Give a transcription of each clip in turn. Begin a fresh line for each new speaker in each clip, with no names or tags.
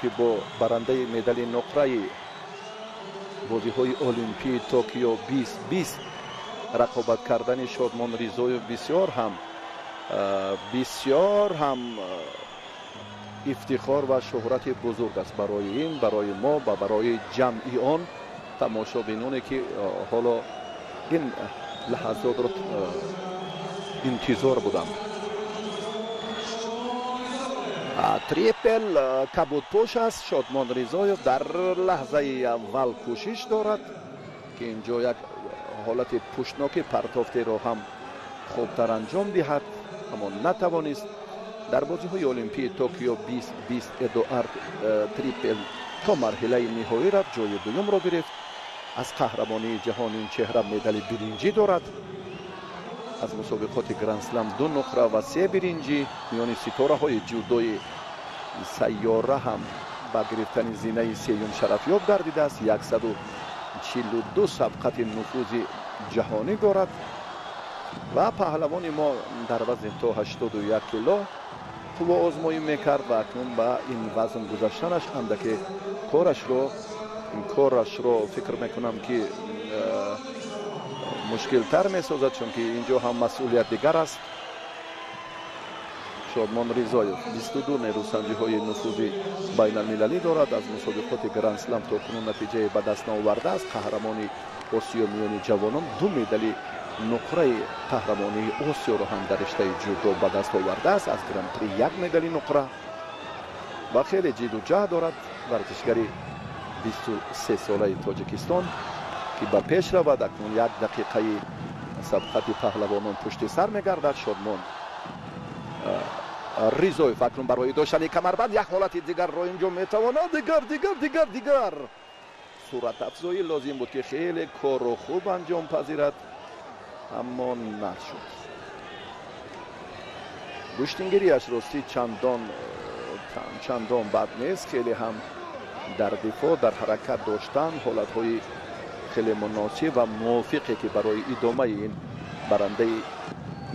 Чунки бо барандаи медали нуқраи бозиҳои Олимпии Токио 2020 рақобат кардани Шодмон Ризоев бисёр ҳам ифтихор ва шӯҳрати бузург аст барои ин, барои мо ва барои ҷамъи он тамошобиноне, ки ҳоло ин лаҳазотро интизор буданд. Трипел кабудпӯш аст. Шодмон Ризоев дар лаҳзаи аввал кӯшиш дорад, ки инҷо як ҳолати пуштноки партофтеро ҳам хубтар анҷом диҳад, аммо натавонист. Дар бозиҳои Олимпии Токио 2020 Эдуард Трипел то марҳилаи ниҳоӣ рафт, ҷои дуюмро гирифт. Аз қаҳрамонии ҷаҳон ин чеҳра медали биринҷӣ дорад, аз мусобиқоти Грандслам ду нуқра ва се биринҷӣ. Миёни ситораҳои ҷудои сайёра ҳам ба гирифтани зинаи сеюм шарафёб гардидааст. 142 сабқати нуфузи ҷаҳонӣ дорад ва паҳлавони мо дар вазни то 81 кило қувваозмоӣ мекард ва акнун ба ин вазн гузаштанаш андаке корашро, фикр мекунам, ки мушкилтар месозад, чунки инҷо ҳам масъулият дигар аст. Шодмон Ризоев 22 нерӯсанҷиҳои нуфузи байналмилалӣ дорад. Аз мусобиқоти Грандслам то кунун натиҷае ба даст наовардааст. Қаҳрамони Осиё миёни ҷавонон, ду медали нуқраи қаҳрамонии Осиёро ҳам дар риштаи ҷудо ба даст овардааст, аз Гран-при як медали нуқра ва хеле ҷиду ҷаҳд дорад варзишгари 23-солаи Тоҷикистон, ки ба пеш равад. Акнун як дақиқаи сабқати паҳлавонон пушти сар мегардад. Шодмон Ризоев акнун барои доштани камарбанд як ҳолати дигарро инҷо метавонад. Дигар, дигар, дигар, дигар суратафзоӣ лозим буд, ки хеле корро хуб анҷом пазирад, аммо нашуд. Гӯштингириаш, ростӣ, чандон бад нест. Хеле ҳам дар дифоъ, дар ҳаракат доштан ҳолатҳои хеле муносиб ва мувофиқе, ки барои идомаи ин барандаи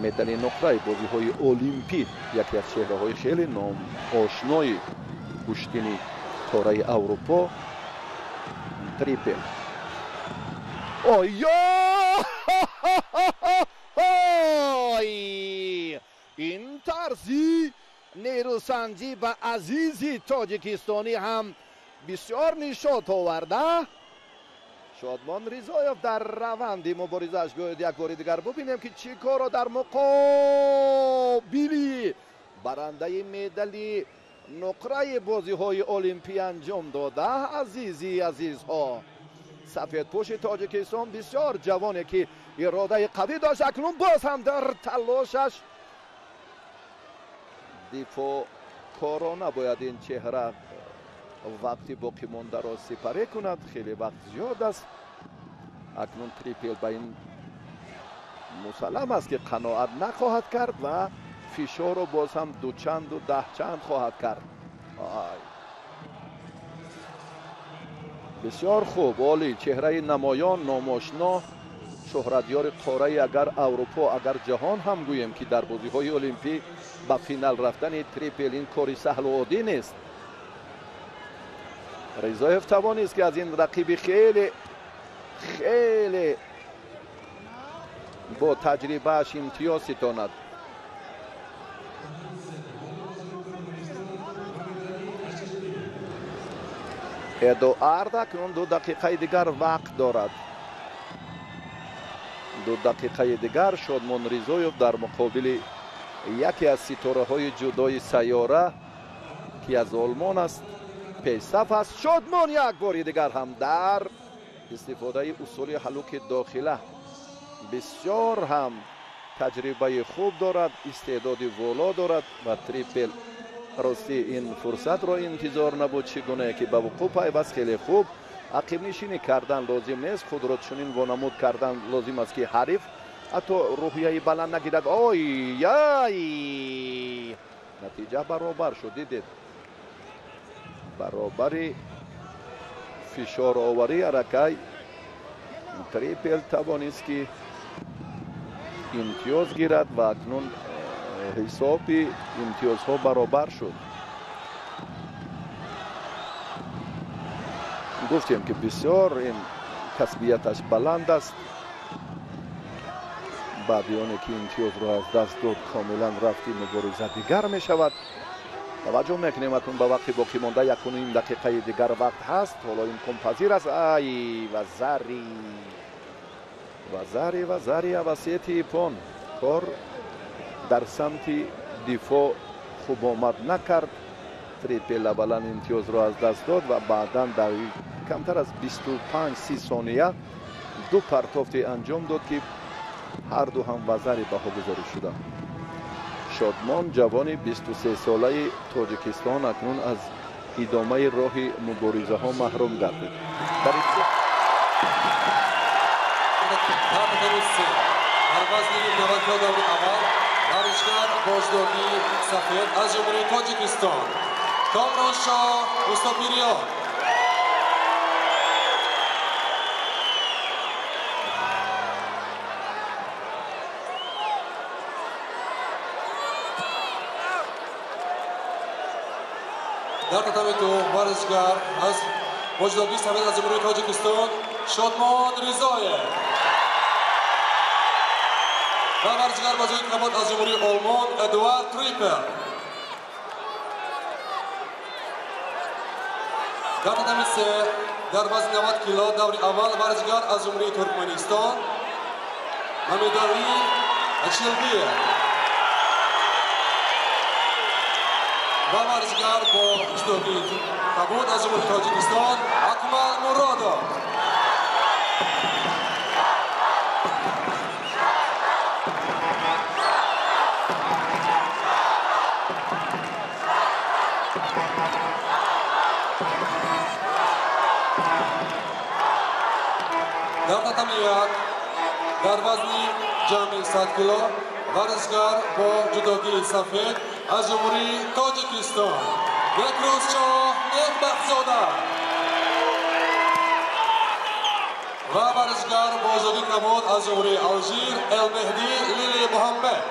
медали нуқраи бозиҳои Олимпӣ, яке аз чеҳраҳои хеле номошнои гӯштини қораи Аврупо Трипел. Ой, ин тарзи нерӯсанҷӣ ба азизи тоҷикистонӣ ҳам бисёр нишот оварда. Шодмон Ризоев дар раванди муборизааш, биёед як бори дигар бубинем, ки чӣ корро дар муқобили барандаи медали нуқраи бозиҳои Олимпӣ анҷом дода. Азизи азизҳо, сафедпӯши Тоҷикистон, бисёр ҷавоне, ки иродаи қавӣ дошт, акнун боз ҳам дар талошаш дифоъкорона бояд ин чеҳра вақти боқимондаро сипарӣ кунад. Хеле вақт зиёд аст. Акнун Трипел ба ин мусаллам аст, ки қаноат нахоҳад кард ва фишорро боз ҳам дучанду даҳчанд хоҳад кард. Бисёр хуб, олӣ, чеҳраи намоён, номошно, шӯҳратёри қораи агар Аврупо, агар ҷаҳон ҳам гӯем, ки дар бозиҳои Олимпӣ ба финал рафтани Трипел ин кори саҳлу оддӣ нест. Ризоев тавонист, ки аз ин рақиби хеле хеле бо таҷрибааш имтиёз ситонад. Эдуард акнун 2 дақиқаи дигар вақт дорад. 2 дақиқаи дигар Шодмон Ризоев дар муқобили яке аз ситораҳои ҷудои сайёра, ки аз Олмон аст, пешсаф аст. Шодмон як бори дигар ҳам дар истифодаи усули ҳалуки дохила бисёр ҳам таҷрибаи хуб дорад, истеъдоди воло дорад ва Трипел, ростӣ, ин фурсатро интизор набуд. Чӣ гунае ки ба вуқӯъ пайваст, хеле хуб ақибнишинӣ кардан лозим нест, худро чунин вонамуд кардан лозим аст, ки ҳариф ҳатто рӯҳияи баланд нагирад. Ой яй, натиҷа баробар шуд, дидед, баробари фишороварӣ аракай Трипел тавонист, ки имтиёз гирад ва акнун ҳисоби имтиёзҳо баробар шуд. Гуфтем, ки бисёр ин касбияташ баланд аст. Баъди оне ки имтиёзро аз даст дод, комилан рафти мубориза дигар мешавад. Таваҷҷӯҳ мекунем акнун ба вақти боқӣ монда, 1,5 дақиқаи дигар вақт ҳаст. Ҳоло имконпазир аст. Ай, вазари, вазари, вазари авасети ипон. Кор дар самти дифоъ хуб омад накард. Трипел аввалан имтиёзро аз даст дод ва баъдан дар камтар аз 25-30 сония ду партофте анҷом дод, ки ҳар ду ҳам вазари баҳогузорӣ шуданд. Шодмон, ҷавони 23-солаи Тоҷикистон, акнун аз идомаи роҳи муборизаҳо маҳрум гардид.
Дар вазни 90 кило даври аввал варзишгар бо ҷудогии сафед аз Ҷумҳурии Тоҷикистон Комроншоҳ Мустопириён. Дар татами ду варзишгар аз бо ҷудогии сафед аз Ҷумҳурии Тоҷикистон Шодмон Ризоев ва варзишгар бо ҷои кабуд аз Ҷумҳурии Олмон Эдуард Трипел. Дар татами се дар вазни 90 кило даври аввал варзишгар аз Ҷумҳурии Туркманистон Мамедали Ачилдиев ва варзишгар бо ҷудогии кабуд аз Ҷумҳурии Тоҷикистон Акмал Муродов. Дар татами як дар вазни ҷамъи 100 кило варзишгар бо ҷудогии сафед аз Ҷумҳурии Тоҷикистон Некрӯзшоҳ Некбахтзода ва варзишгар бо ҷудогии кабуд аз Ҷумҳурии Алжир Элмеҳдӣ Лили Муҳаммад.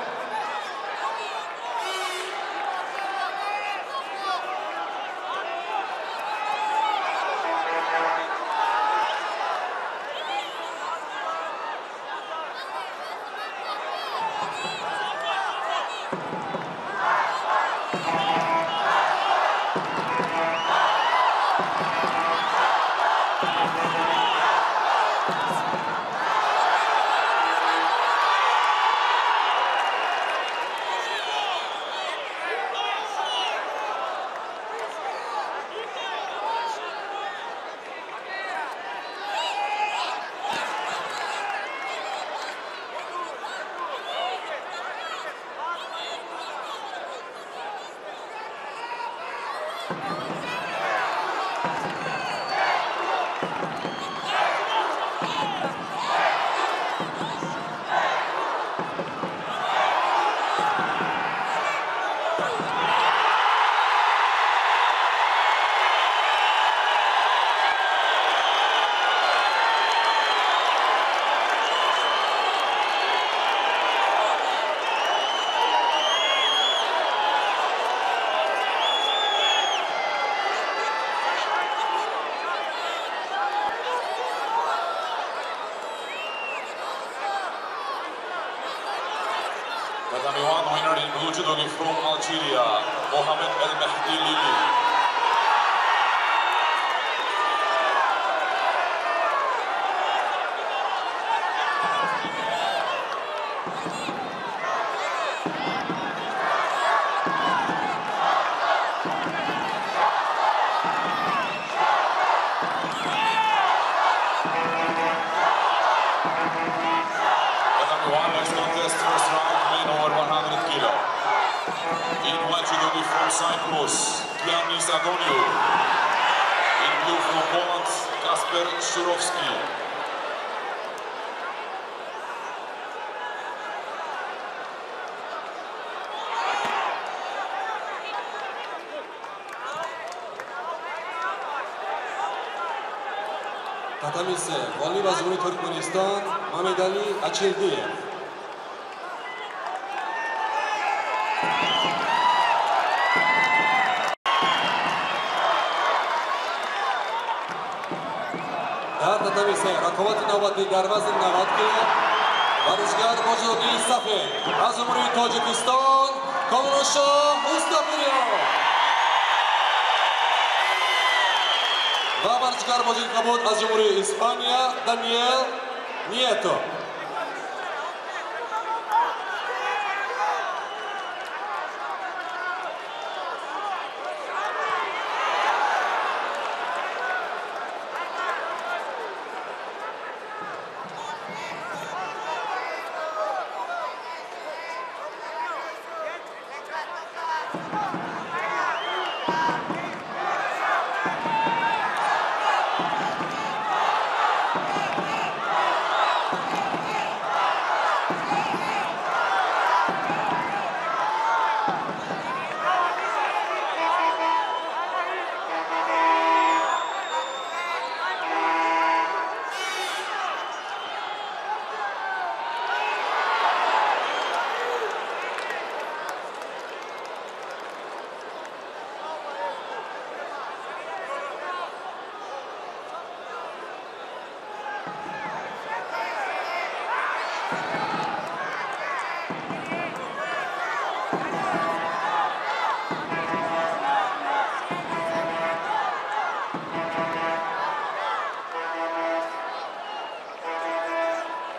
Tatami 1 winner in blue judogi from Algeria, Mohamed El Mehdi Lili. Tatami 1 next contest, first round, men over 100 kilo. In white judogi from Cyprus, Giannis Adoniou. In blue from Poland, Kasper Szczurowski.
Татами се ғолиб аз Ҷумҳурии Туркманистон Мамедали Ачилдиев. Дар татами се рақобати навбатӣ дар вазни 90 кило варзишгар бо ҷудогии сафед аз Ҷумҳурии Тоҷикистон Комроншоҳ Устопириён ва варзишгар бо ҷилди кабуд аз Ҷумҳурии Испания Даниэл Нието.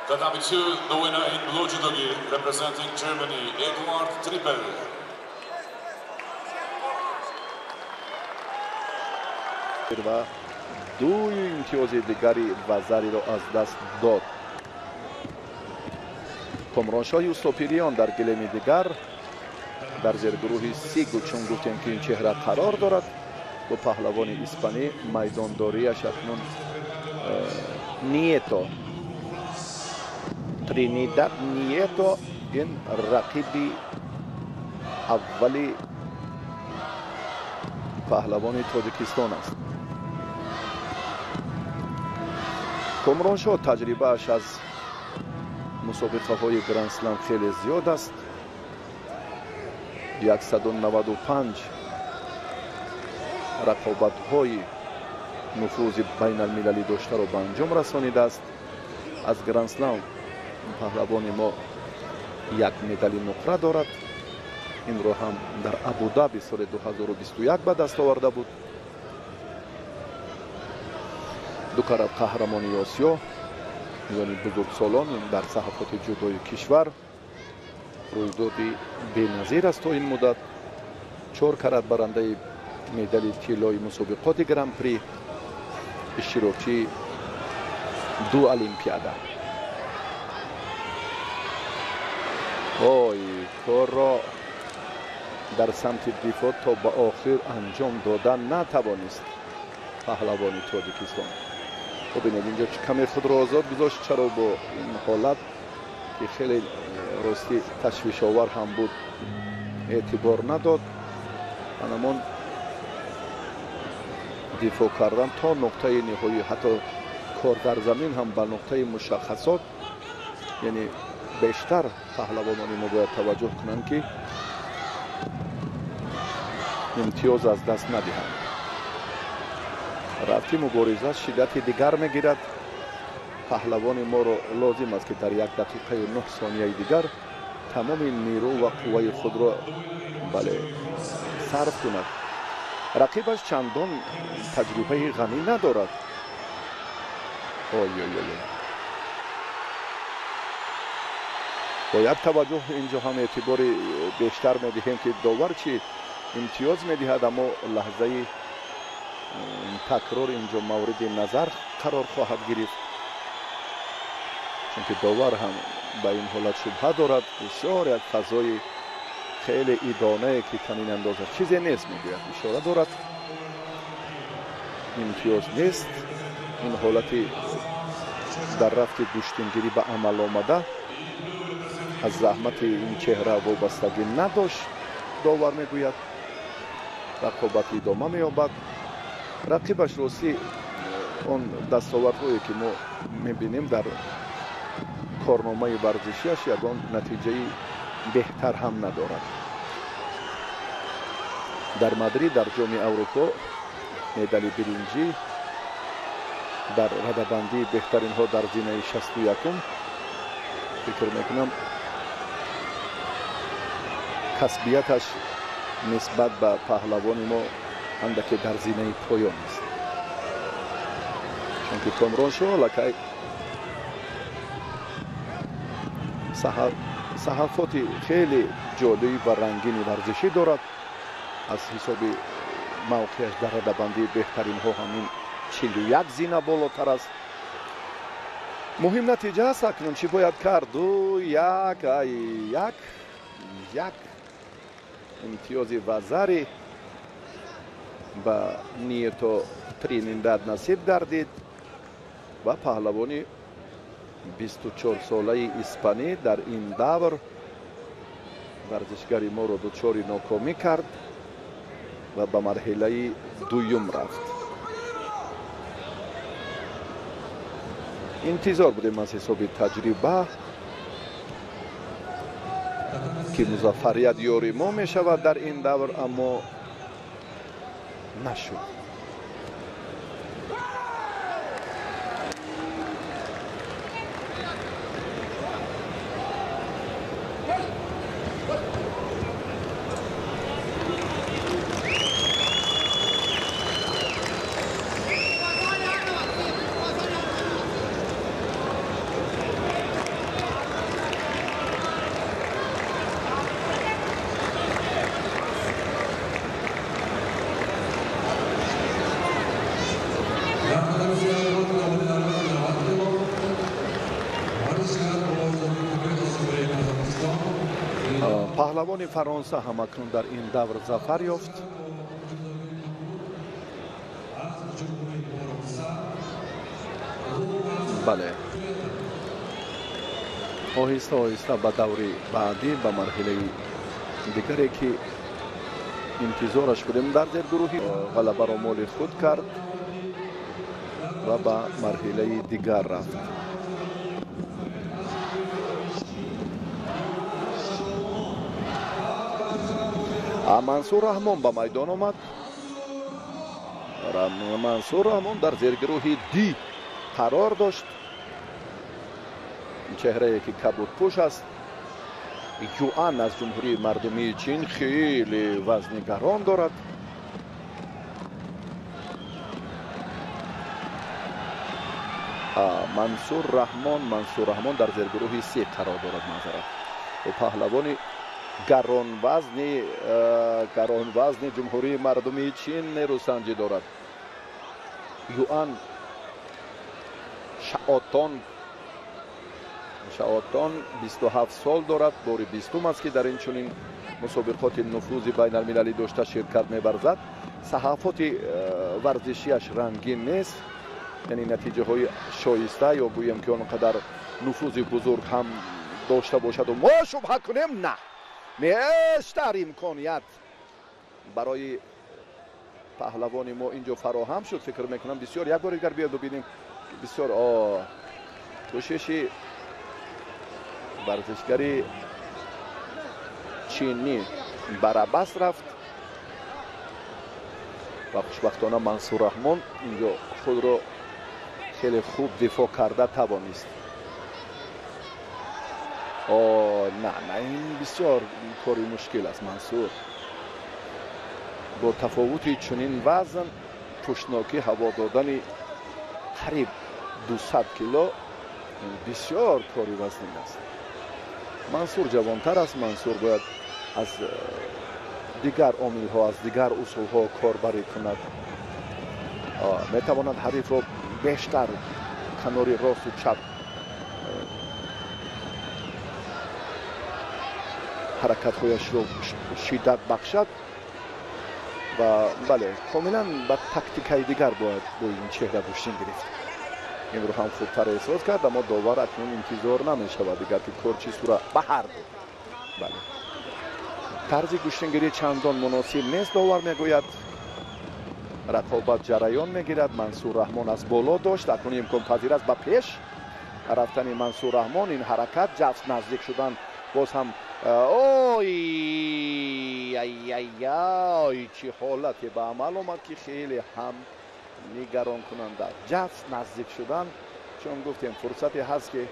Tatami 2, the winner in blue judogi, representing Germany, Eduard Trippel.
Ва ду имтиёзи дигари вазариро аз даст дод. Комроншоҳи Устопириён дар гилеми дигар дар зергурӯҳи сигу, чун гуфтем ки ин чеҳра қарор дорад, бо паҳлавони испанӣ майдондориаш акнун Нието, Тринидад Нието, ин рақиби аввали паҳлавони Тоҷикистон аст. Комроншоҳ таҷрибааш аз мусобиқаҳои Гранд-Слам хеле зиёд аст. 195 рақобатҳои нуфузи байналмилалӣ доштаро ба анҷом расонидааст. Аз Гранд-Слам паҳлавони мо як медали нуқра дорад. Инро ҳам дар Абудаби соли 2021 ба даст оварда буд. Ду карат қаҳрамони Осиё миёни бузургсолон дар саҳафоти ҷудои кишвар рӯйдоди беназир аст то ин муддат. 4 карат барандаи медали тиллои мусобиқоти Гран-при, иштирокчии 2 олимпиада. Ой, корро дар самти дифоъ то ба охир анҷом дода натавонист паҳлавони Тоҷикистон. Бубинед, инҷо каме худро озод гузошт. Чаро бо ин ҳолат ки хеле ростӣ ташвишовар ҳам буд эътибор надод. Анамон дифоъ кардан то нуқтаи ниҳоӣ, ҳатто кор дар замин ҳам ба нуқтаи мушаххасот, яъне бештар паҳлавонони мо бояд таваҷҷӯҳ кунанд ки имтиёз аз даст надиҳанд. Рафти мубориза шиддати дигар мегирад. Паҳлавони моро лозим аст ки дар 1 дақиқаю 9 сонияи дигар тамоми нерӯ ва қувваи худро бале сарф кунад. Рақибаш чандон таҷрибаи ғанӣ надорад. Ой-ой-ой, бояд таваҷҷӯҳ инҷо ҳам эътибори бештар медиҳем ки довар чӣ имтиёз медиҳад, аммо лаҳзаи такрор инҷо мавриди назар қарор хоҳад гирифт, чунки довар ҳам ба ин ҳолат шубҳа дорад. Бисёр як фазои хеле идонае ки танин андозад чизе нест, мегӯяд, ишора дорад, имтиёз нест. Ин ҳолати дар рафти гӯштингирӣ ба амал омада аз заҳмати ин чеҳра вобастагӣ надошт, довар мегӯяд. Рақобат идома меёбад. Рақибаш ростӣ он дастовардҳое ки мо мебинем дар корномаи варзишиаш ягон натиҷаи беҳтар ҳам надорад. Дар Мадрид дар Ҷоми Аврупо медали биринҷӣ Дар радабандии беҳтаринҳо дар зинаи 61-ум фикр мекунам касбияташ нисбат ба паҳлавони мо андаке дар зинаи поён аст, чунки Комроншоҳ аллакай саҳафоти хеле ҷолиб ва рангини варзишӣ дорад. Аз ҳисоби мавқеаш дар радабандии беҳтаринҳо ҳамин 41 зина болотар аст. Муҳим натиҷа аст. Акнун чӣ бояд кард? 2 1 1 1 имтиёзи вазари ба Нието Тринидад насиб гардид ва паҳлавони 24-солаи испанӣ дар ин давр варзишгари моро дучори нокомӣ кард ва ба марҳилаи дуюм рафт. Интизор будем аз ҳисоби таҷриба ки музаффарият ёри мо мешавад дар ин давр, аммо нашуд. Паҳлавони Фаронса ҳам акнун дар ин давр зафар ёфт. Бале, оҳиста оҳиста ба даври баъдӣ, ба марҳилаи дигаре ки интизораш будем дар зергурӯҳӣ, ғалабаро моли худ кард ва ба марҳилаи дигар рафт. Мансур Раҳмон ба майдон омад. Мансур Раҳмон дар зергурӯҳи Д қарор дошт. Чеҳрае ки кабудпӯш аст, Юан аз Ҷумҳурии Мардумии Чин, хеле вазни гарон дорад. Мансур Раҳмон дар зергурӯҳи С қарор дорад. Маъзарат, ӯ паҳлавони гаронвазни Ҷумҳурии Мардумии Чин нерӯсанҷӣ дорад. Юан Шаотон 27 сол дорад, бори 20 аст ки дар ин чунин мусобиқоти нуфузи байналмилалӣ дошта ширкат меварзад. Саҳафоти варзишиаш рангин нест, яъне натиҷаҳои шоиста ё гӯем ки он қадар нуфузи бузург ҳам дошта бошаду мо шубҳа кунем, на бештар имконият барои паҳлавони мо инҷо фароҳам шуд. Фикр мекунам бисёр як бори дигар биёд бибинем. Бисёр кӯшиши варзишгари чинӣ барабас рафт ва хушбахтона Мансур Раҳмон инҷо худро хеле хуб дифоъ карда тавонист. На, на, ин бисёр кори мушкил аст. Мансур бо тафовути чунин вазн пуштнокӣ ҳаво додани қариб 200 кило бисёр кори вазнин аст. Мансур ҷавонтар аст. Мансур бояд аз дигар омилҳо, аз дигар усулҳо корбарӣ кунад. Метавонад ҳарифро бештар канори росту чап ҳаракатҳояшро шиддат бахшад ва бале, комилан ба тактикаи дигар бояд бо ин чеҳра гӯштин гирифт. Инро ҳам хубтар эҳсос кард, аммо довар акнун интизор намешавад дигар ки кор чӣ сура ба ҳар ду. Бале, тарзи гӯштингирӣ чандон муносиб нест, довар мегӯяд. Рақобат ҷараён мегирад. Мансур Раҳмон аз боло дошт, акнун имконпазир аст ба пеш рафтани Мансур Раҳмон. Ин ҳаракат ҷафс наздик шудан боз ҳам ой ай ай ай, чӣ ҳолате ба амал омад ки хеле ҳам нигаронкунанда. Ҷаст наздик шудан, чун гуфтем, фурсате ҳаст, ки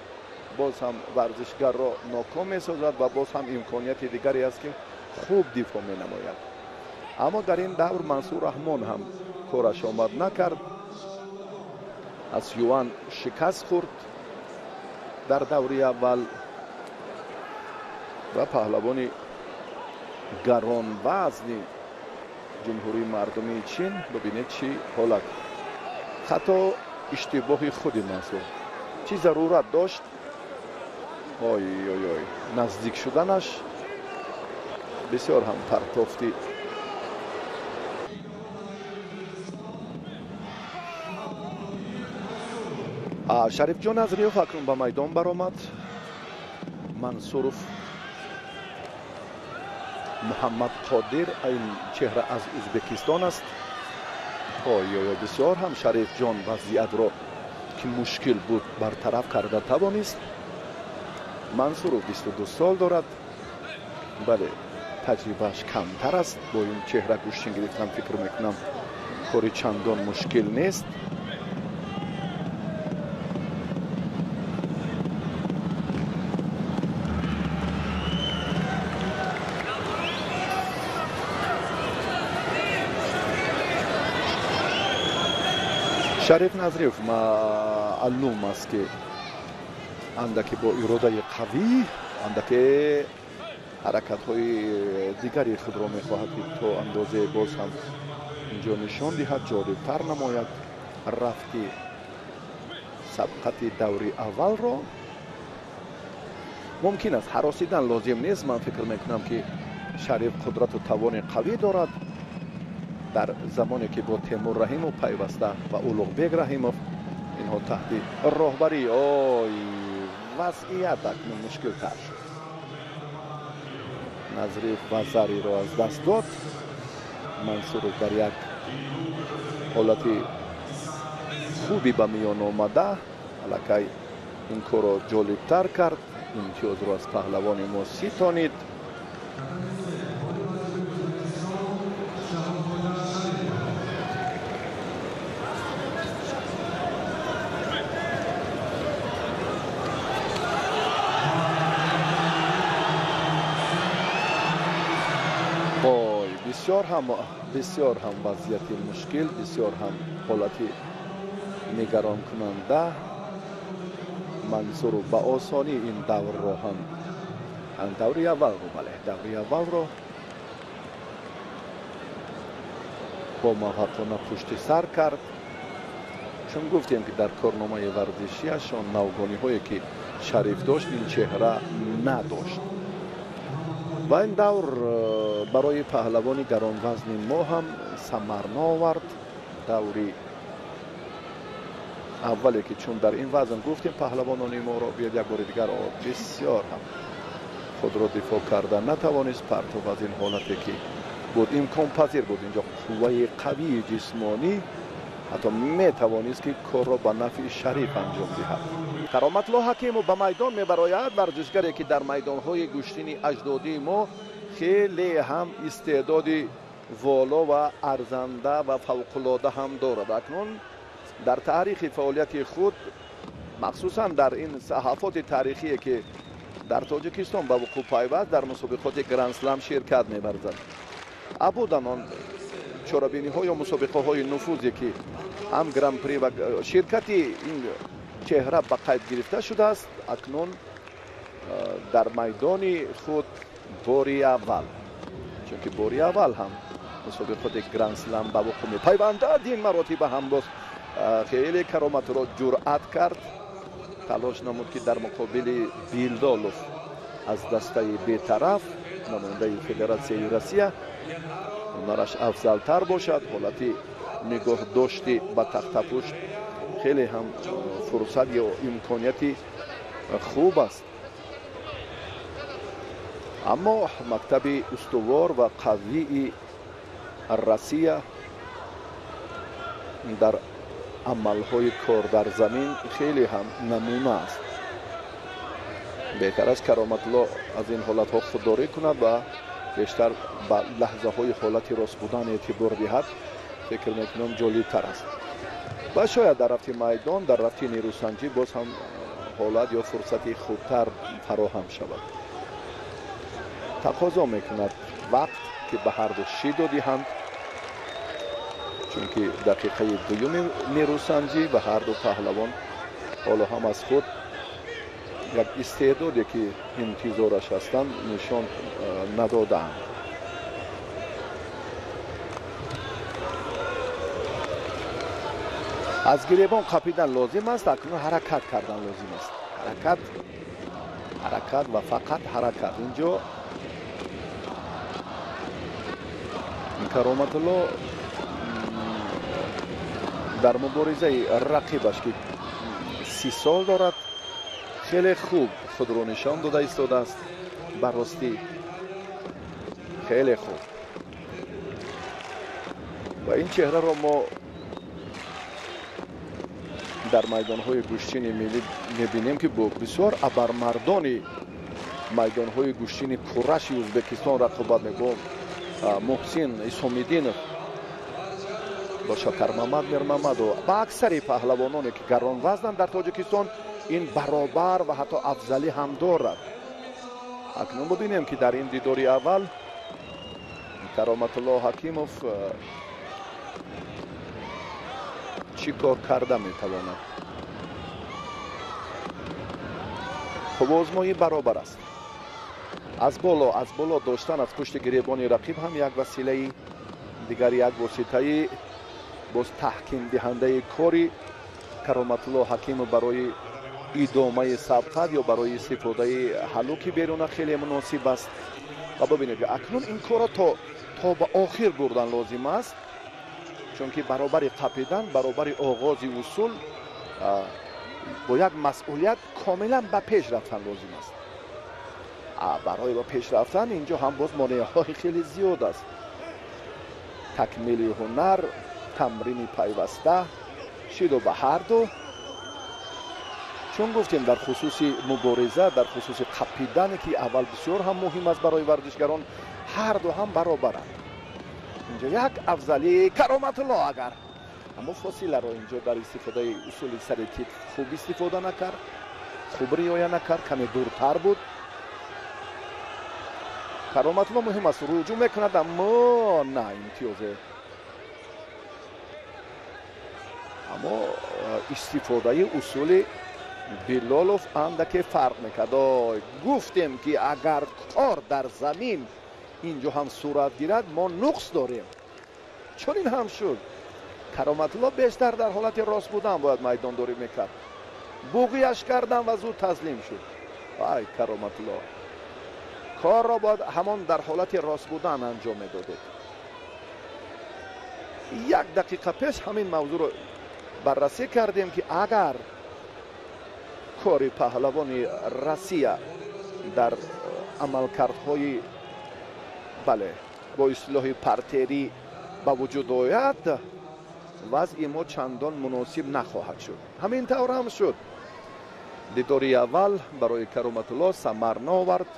боз ҳам варзишгарро ноком месозад ва боз ҳам имконияти дигаре аст, ки хуб дифоъ менамояд. Аммо дар ин давр Мансур Раҳмон ҳам кораш омад накард, аз Юан шикаст хӯрд дар даври аввал ва паҳлавони гаронвазни Ҷумҳурии Мардумии Чин, бибинед, чӣ ҳолат, хато, иштибоҳи худи Мансур, чӣ зарурат дошт? Ой ой ой, наздик шуданаш бисёр ҳам партофти. Шарифҷон Назриёв акнун ба майдон баромад. Мансуров Муҳаммад Қодир, ин чеҳра аз Ӯзбекистон аст. Ой ой, бисёр ҳам Шарифҷон вазъиятро, ки мушкил буд, бартараф карда тавонист. Мансуров 22 сол дорад, бале, таҷрибааш камтар аст. Бо ин чеҳра гӯштин гирифтан, фикр мекунам, кори чандон мушкил нест. Шариф Назриев маълум аст, ки андаке бо иродаи қавӣ, андаке ҳаракатҳои дигари худро мехоҳад, ки то андозае боз ҳам инҷо нишон диҳад, ҷолибтар намояд рафти сабқати даври аввалро. Мумкин аст, ҳаросидан лозим нест. Ман фикр мекунам, ки Шариф қудрату тавони қавӣ дорад. Дар замоне ки бо Темур Раҳимов пайваста ва Улуғбек Раҳимов, инҳо таҳти роҳбарӣ, ой, вазъият акнун мушкилтар шуд. Назриев вазариро аз даст дод. Мансуров дар як ҳолати хуби ба миён омада аллакай ин корро ҷолибтар кард, имтиёзро аз паҳлавони мо ситонид. Бисёр ҳам вазъияти мушкил, бисёр ҳам ҳолати нигаронкунанда. Мансуров ба осонӣ ин даврро ҳам, даври аввалро, бале, даври аввалро бо муваффақона пушти сар кард. Чун гуфтем, ки дар корномаи варзишиашон навгониҳое, ки Шариф дошт, ин чеҳра надошт. Ва ин давр барои паҳлавони гаронвазни мо ҳам самар наовард. Даври аввале, ки чун дар ин вазн гуфтем, паҳлавонони моро биёд як бори дигар, бисёр ҳам худро дифоъ карда натавонист. Партов аз ин ҳолате, ки буд, имконпазир буд. Инҷо қувваи қавии ҷисмонӣ ҳатто метавонист, ки корро ба нафъи Шариф анҷом диҳад. Кароматлло Ҳакимов ба майдон мебарояд, варзишгаре, ки дар майдонҳои гӯштини аҷдодии мо хеле ҳам истеъдоди воло ва арзанда ва фавқулода ҳам дорад. Акнун дар таърихи фаъолияти худ, махсусан дар ин саҳафоти таърихие, ки дар Тоҷикистон ба вуқӯъ пайваст, дар мусобиқоти Грандслам ширкат меварзад. Абудан он чорабиниҳо ё мусобиқаҳои нуфузе, ки ҳам Гран-при ва ширкати ин чеҳра ба қайд гирифта шудааст, акнун дар майдони худ бори аввал, чунки бори аввал ҳам мусобиқоти Грандслам ба вуқӯъ мепайвандад. Ин маротиба ҳам боз хеле Кароматро ҷуръат кард, талош намуд, ки дар муқобили Билдолов аз дастаи бетараф, намояндаи Федератсияи Россия, ҳунараш афзалтар бошад. Ҳолати нигоҳдошти ба тахтапушт хеле ҳам фурсат ё имконияти хуб аст, аммо мактаби устувор ва қавии Россия дар амалҳои кор дар замин хеле ҳам намуна аст. Беҳтар аст, Кароматлло аз ин ҳолатҳо худдорӣ кунад ва бештар ба лаҳзаҳои ҳолати рост будан эътибор диҳад. Фикр мекунам, ҷолибтар аст. Ва шояд дар рафти майдон, дар рафти нерӯсанҷӣ боз ҳам ҳолат ё фурсати хубтар фароҳам шавад. Тақозо мекунад вақт ки ба ҳарду шидо диҳанд, чунки дақиқаи дуюми нерӯсанҷӣ ва ҳарду паҳлавон ҳоло ҳам аз худ як истеъдоде ки интизораш ҳастанд нишон надодаанд. Аз гиребон қапидан лозим аст, акнун ҳаракат кардан лозим аст. Ҳаракат, ҳаракат ва фақат ҳаракат. Инҷо Кароматулло дар муборизаи рақибаш ки 30 сол дорад хеле хуб худро нишон дода истодааст. Ба ростӣ хеле хуб. Ва ин чеҳраро мо дар майдонҳои гӯштини миллӣ мебинем ки бо бисёр абармардони майдонҳои гӯштини кураши Ӯзбекистон рақобат мекунад. Муҳсин Исомиддинов бо Шакармамад Мирмамадов ба аксари паҳлавононе ки гаронвазнанд дар Тоҷикистон ин баробар ва ҳатто афзалӣ ҳам дорад. Акнун бибинем ки дар ин дидори аввал Кароматулло Ҳакимов чӣ кор карда метавонад. Қувваозмоӣ баробар аст. Аз боло доштан аз пушти гиребони рақиб ҳам як василаи дигар, як воситаи боз таҳкимдиҳандаи кори Кароматулло Ҳакимов барои идомаи сабқат ё барои истифодаи ҳалуки беруна хеле муносиб аст. Ва бибинед, акнун ин корро то ба охир бурдан лозим аст, чунки баробари қапидан, баробари оғози усул бо як масъулият комилан ба пеш рафтан лозим аст. Барои ба пеш рафтан инҷо ҳам боз монеаҳои хеле зиёд аст. Такмили ҳунар, тамрини пайваста, шидо ба ҳарду. Чун гуфтем дар хусуси мубориза, дар хусуси қапидане ки аввал бисёр ҳам муҳим аст барои варзишгарон, ҳарду ҳам баробаранд. Инҷо як афзалии Кароматулло агар, аммо фосиларо инҷо дар истифодаи усули сари тит хуб истифода накард, хуб риоя накард, каме дуртар буд. Кароматулло муҳим аст, руҷӯъ мекунад, аммо на имтиёзе. Аммо истифодаи усули Билолов андаке фарқ мекард. Гуфтем ки агар кор дар замин инҷо ҳам сурат гирад, мо нуқс дорем. Чунин ҳам шуд. Кароматулло бештар дар ҳолати рост будан бояд майдондорӣ мекард. Буғияш кардан ва зуд таслим шуд. Ай Кароматулло, корро бояд ҳамон дар ҳолати рост будан анҷом медодед. Як дақиқа пеш ҳамин мавзӯъро баррасӣ кардем ки агар кори паҳлавони Россия дар амалкардҳои бале бо истилоҳи партерӣ ба вуҷуд ояд, вазъи мо чандон муносиб нахоҳад шуд. Ҳамин тавр ҳам шуд. Дидори аввал барои Кароматулло самар наовард.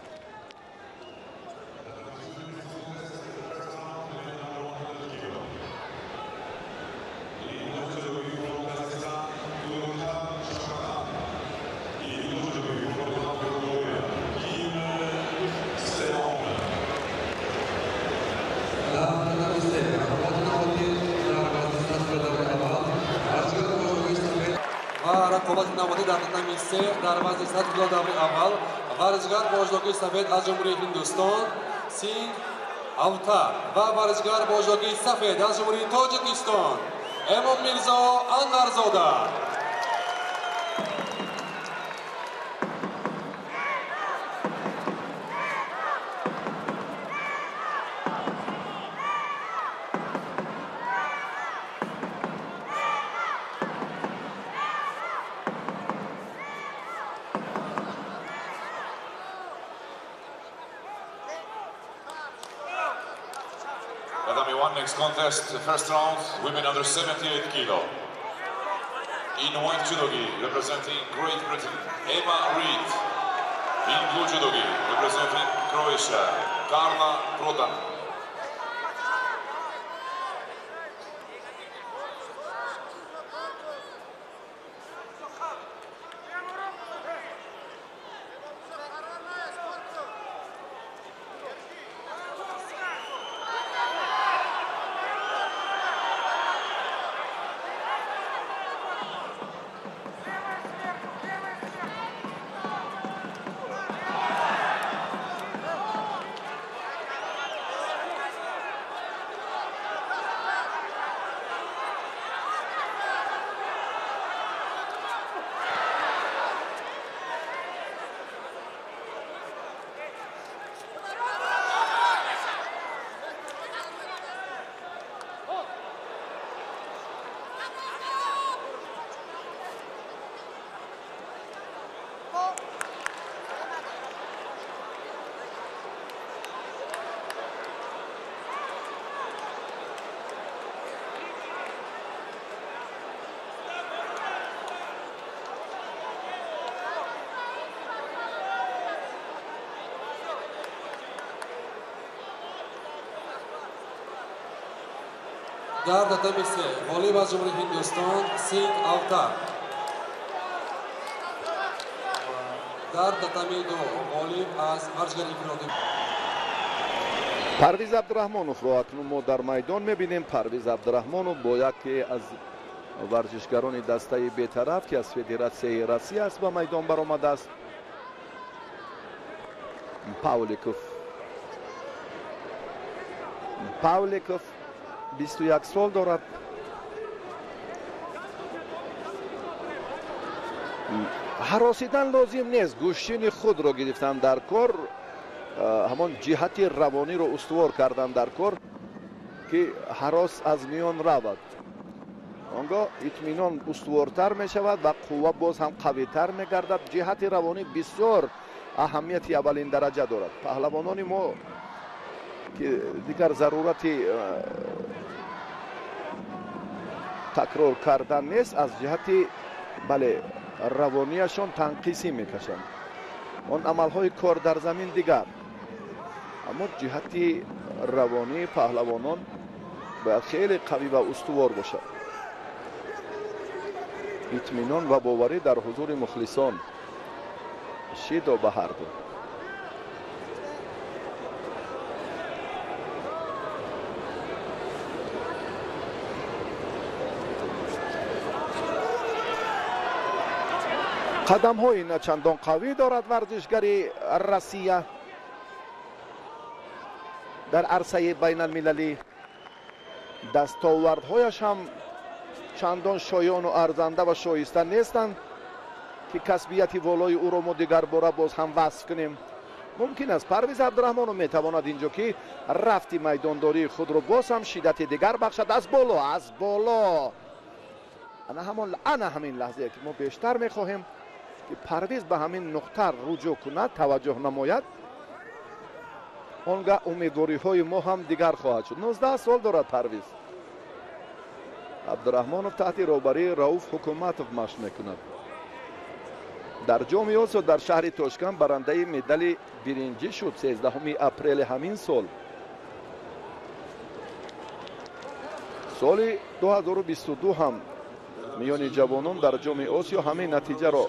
Рақобати навбатӣ дар татами се дар вазни 100 кило даври аввал варзишгар боҷдоги сафед аз Ҷумҳурии Ҳиндустон Синг Автар ва варзишгар боҷдоги сафед аз Ҷумҳурии Тоҷикистон Эмон Мирзо Анварзода.
Next contest, first round, women under 78 kilo. In white judogi, representing Great Britain, Emma Reid. In blue judogi, representing Croatia, Karla Prodan.
Дар татами се ғолиб аз Ҷумҳурии Ҳиндустон Синг Автар. Дар татами ду ғолиб аз варзишгари инфиродӣ
Парвиз Абдураҳмоновро акнун мо дар майдон мебинем. Парвиз Абдураҳмонов бо яке аз варзишгарони дастаи бетараф, ки аз Федератсияи Россия аст, ба майдон баромадааст. Павликов 21 сол дорад. Ҳаросидан лозим нест, гӯштини худро гирифтан дар кор, ҳамон ҷиҳати равониро устувор кардан дар кор, ки ҳарос аз миён равад. Он гоҳ итминон устувортар мешавад ва қувва боз ҳам қавитар мегардад. Ҷиҳати равонӣ бисёр аҳамияти аввалин дараҷа дорад. Паҳлавонони мо, ки дигар зарурати такрор кардан нест, аз ҷиҳати бале равонияшон танқисӣ мекашанд. Он амалҳои кор дар замин дигар, аммо ҷиҳати равонии паҳлавонон бояд хеле қавӣ ва устувор бошад. Итминон ва боварӣ дар ҳузури мухлисон. Шидо ба ҳар ду. Қадамҳои начандон қавӣ дорад варзишгари Россия дар арсаи байналмилалӣ. Дастовардҳояш ҳам чандон шоёну арзанда ва шоиста нестанд, ки касбияти волои ӯро мо дигарбора боз ҳам васф кунем. Мумкин аст Парвиз Абдураҳмонов метавонад инҷо ки рафти майдондории худро боз ҳам шиддати дигар бахшад. Аз боло, аз боло. Ана ҳамин лаҳзае, ки мо бештар мехоҳем ки Парвиз ба ҳамин нуқта руҷӯъ кунад, таваҷҷӯҳ намояд, он гаҳ умедвориҳои мо ҳам дигар хоҳад шуд. 19 сол дорад Парвиз Абдураҳмонов, таҳти роҳбарии Рауф Ҳукуматов машқ мекунад. Дар Ҷоми Осиё дар шаҳри Тошканд барандаи медали биринҷӣ шуд 13 апрели ҳамин сол. Соли 2022 ҳам миёни ҷавонон дар Ҷоми Осиё ҳамин натиҷаро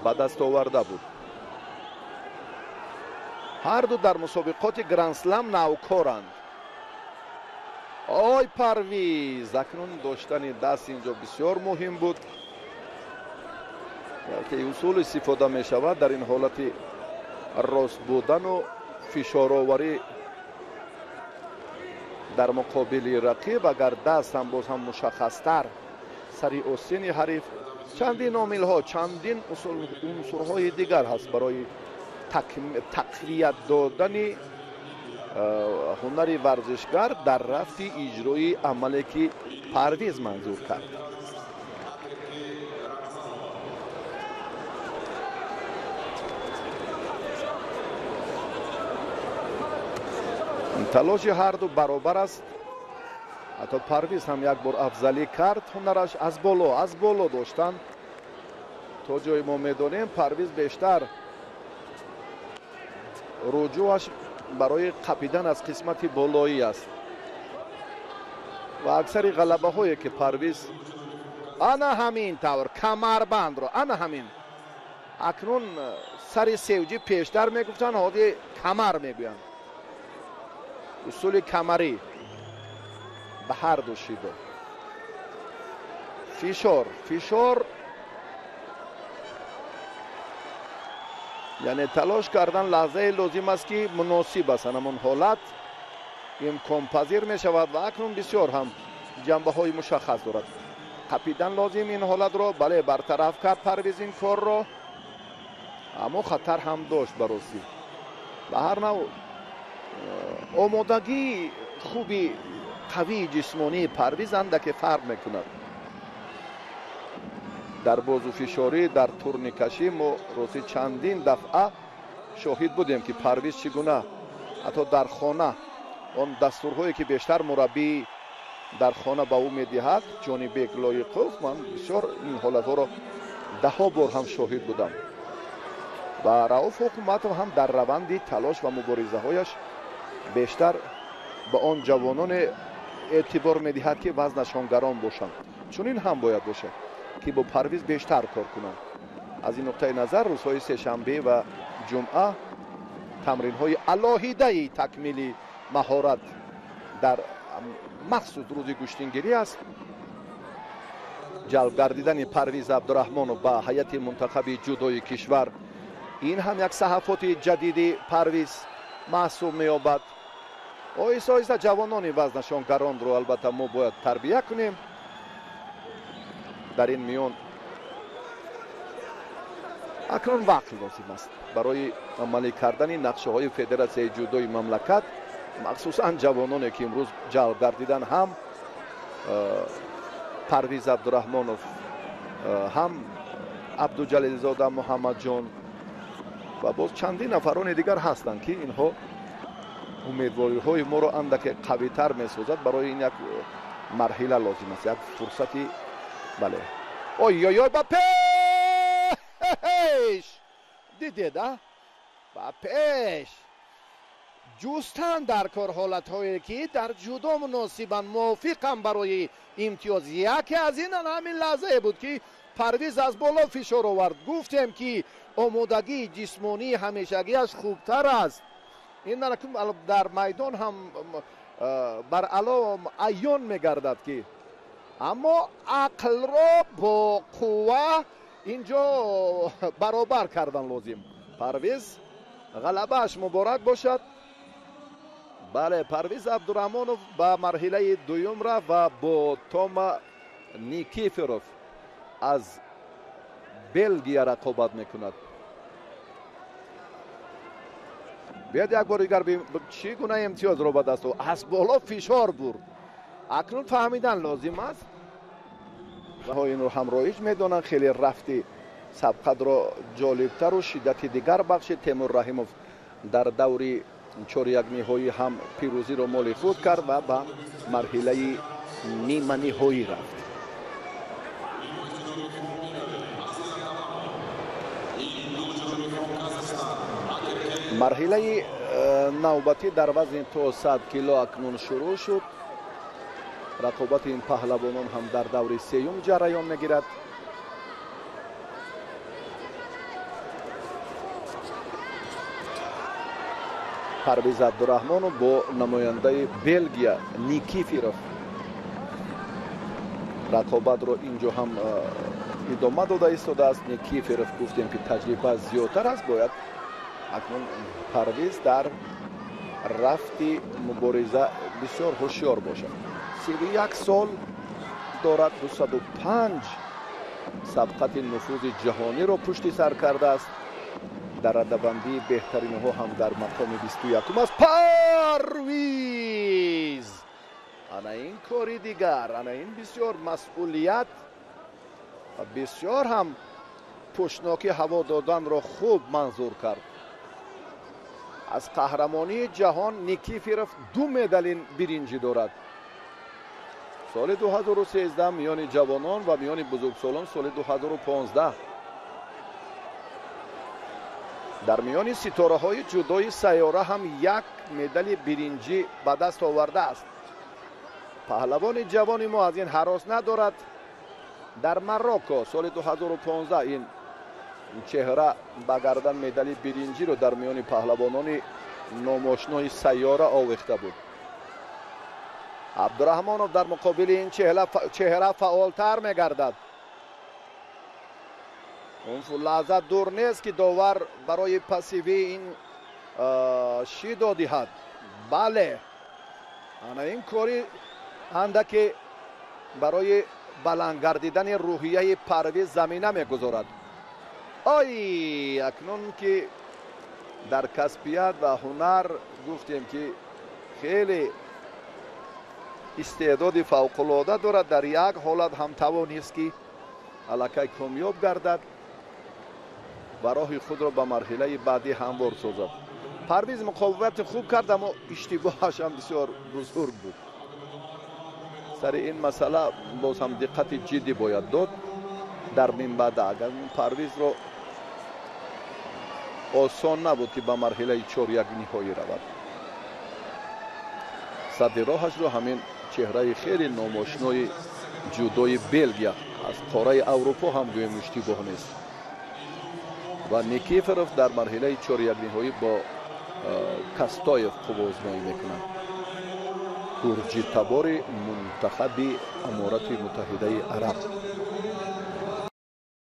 ба даст оварда буд. Ҳар ду дар мусобиқоти Гранд-слам навкоранд. Ой Парвиз, акнун доштани даст инҷо бисёр муҳим буд, ки усул истифода мешавад дар ин ҳолати рост будану фишороварӣ дар муқобили рақиб. Агар даст ҳам боз ҳам мушаххастар сари остини ҳариф, чандин омилҳо, чандин унсурҳои дигар ҳаст барои тақвият додани ҳунари варзишгар дар рафти иҷрои амале, ки Парвиз манзур кард. Талоши ҳар ду баробар аст. Ҳатто Парвиз ҳам як бор афзалӣ кард, ҳунараш аз боло, аз боло доштан. То ҷое мо медонем, Парвиз бештар руҷӯъаш барои қапидан аз қисмати болоӣ аст ва аксари ғалабаҳое, ки Парвиз ана ҳамин тавр камарбандро, ана ҳамин акнун сари севҷӣ пештар мегуфтанд, ҳозир камар мегӯянд. Усули камарӣ ба ҳар ду шидо. Фишор, фишор, яъне талош кардан лаҳзае лозим аст, ки муносиб аст. Ҳамон ҳолат имконпазир мешавад ва акнун бисёр ҳам ҷанбаҳои мушаххас дорад. Қапидан лозим ин ҳолатро, бале, бартараф кард Парвиз ин корро, аммо хатар ҳам дошт ба ростӣ. Ба ҳар нав омодагии хуби қавии ҷисмонии Парвиз андаке фарқ мекунад. Дар бозуфишорӣ, дар турникашӣ мо рости чандин дафъа шоҳид будем, ки Парвиз чӣ гуна ҳатто дар хона он дастурҳое, ки бештар мураббӣ дар хона ба ӯ медиҳад, Ҷонибек Лоиқов, ман бисёр ин ҳолатҳоро даҳҳо бор ҳам шоҳид будам. Ва Рауф Ҳукуматов ҳам дар раванди талош ва муборизаҳояш бештар ба он ҷавононе Эътибор медиҳад, ки вазнашон гарон бошанд. Чунин ҳам бояд бошад, ки бо Парвиз бештар кор кунанд. Аз ин нуқтаи назар рӯзҳои сешанбе ва ҷумъа тамринҳои алоҳидаи такмили маҳорат дар махсус рӯзи гӯштингирӣ аст. Ҷалб гардидани Парвиз Абдураҳмонов ба ҳайати мунтахаби ҷудои кишвар ин ҳам як саҳафоти ҷадиди Парвиз маҳсуб меёбад. Оҳиста оҳиста ҷавонони вазнашон гаронро албатта мо бояд тарбия кунем. Дар ин миён акнун вақт лозим аст барои амалӣ кардани нақшаҳои федератсияи ҷудои мамлакат, махсусан ҷавононе, ки имрӯз ҷалб гардидан, ҳам Парвиз Абдураҳмонов, ҳам Абдуҷалилзода Муҳаммадҷон ва боз чандин нафарони дигар ҳастанд, ки инҳо умедвориҳои моро андаке қавитар месозад. Барои ин як марҳила лозим аст, як фурсати. Бале, ой-ой-ой, ба пеш дидед, а ба пеш ҷустан дар кор ҳолатҳое, ки дар ҷудо муносибанд, мувофиқанд барои имтиёз. Яке аз ин ҳамин лаҳзае буд, ки Парвиз аз боло фишор овард. Гуфтем, ки омодагии ҷисмонии ҳамешагиаш хубтар аст. Ин дар майдон ҳам бар ало аён мегардад, ки аммо ақлро бо қувва инҷо баробар кардан лозим. Парвиз, ғалабааш муборак бошад. Бале, Парвиз Абдураҳмонов ба марҳилаи дуюм рафт ва бо Тома Никифоров аз Белгия рақобат мекунад. Биёд як бори дигар, чӣ гуна имтиёзро ба даст аз боло фишор бурд. Акнун фаҳмидан лозим аст ва инро ҳам роиҷ медонанд. Хеле рафти сабқатро ҷолибтару шиддати дигар бахшид. Темур Раҳимов дар даври чорякниҳоӣ ҳам пирӯзиро моли худ кард ва ба марҳилаи ниманиҳоӣ рафт. Марҳилаи навбатӣ дар вазни то 100 кило акнун шурӯъ шуд. Рақобати ин паҳлавонон ҳам дар даври сеюм ҷараён мегирад. Парвиз Абдураҳмонов бо намояндаи Белгия Никифиров рақобатро инҷо ҳам идома дода истодааст. Никифиров, гуфтем, ки таҷриба зиёдтар аст. Бояд акнун Парвиз дар рафти мубориза бисёр ҳушёр бошад. 31 сол дорад, 205 сабқати нуфузи ҷаҳониро пушти сар кардааст. Дар радабандии беҳтаринҳо ҳам дар мақоми 21 аст. Парвиз, ана ин кори дигар, ана ин бисёр масъулият ва бисёр ҳам пӯшнокӣ ҳаво доданро хуб манзур кард. Аз қаҳрамонии ҷаҳон Никифиров ду медали биринҷӣ дорад. Соли 2013 миёни ҷавонон ва миёни бузургсолон соли 2015. Дар миёни ситораҳои ҷудои сайёра ҳам як медали биринҷӣ ба даст овардааст. Паҳлавони ҷавони мо аз ин ҳарос надорад. Дар Марокко соли 2015 ин чеҳра ба гардан медали биринҷиро дар миёни паҳлавонони номошнои сайёра овехта буд. Абдураҳмонов дар муқобили ин чеҳра фаъолтар мегардад. Он лаҳза дур нест, ки довар барои пассивии ин шидо диҳад. Бале, ана ин кори андаке барои баланд гардидани рӯҳияи Парвиз замина мегузорад. Ой, акнун ки дар касбият ва ҳунар гуфтем, ки хеле истеъдоди фавқулода дорад, дар як ҳолат ҳам тавонист, ки аллакай комёб гардад ва роҳи худро ба марҳилаи баъдӣ ҳамвор созад. Парвиз муқовимати хуб кард, аммо иштибоҳаш ҳам бисёр бузург буд. Сари ин масъала боз ҳам диққати ҷиддӣ бояд дод дар минбаъда. Агар Парвизро осон набуд, ки ба марҳилаи чоряк ниҳоӣ равад, садди роҳашро ҳамин Чеҳраи хеле номошинои ҷудои Белгия, аз қораи Аврупо ҳам гӯем, иштибоҳ нест. Ва Никифоров дар марҳилаи чорякниҳоӣ бо Кастоев қувваозмоӣ мекунад, гурҷитабори мунтахаби Аморати Муттаҳидаи Араб.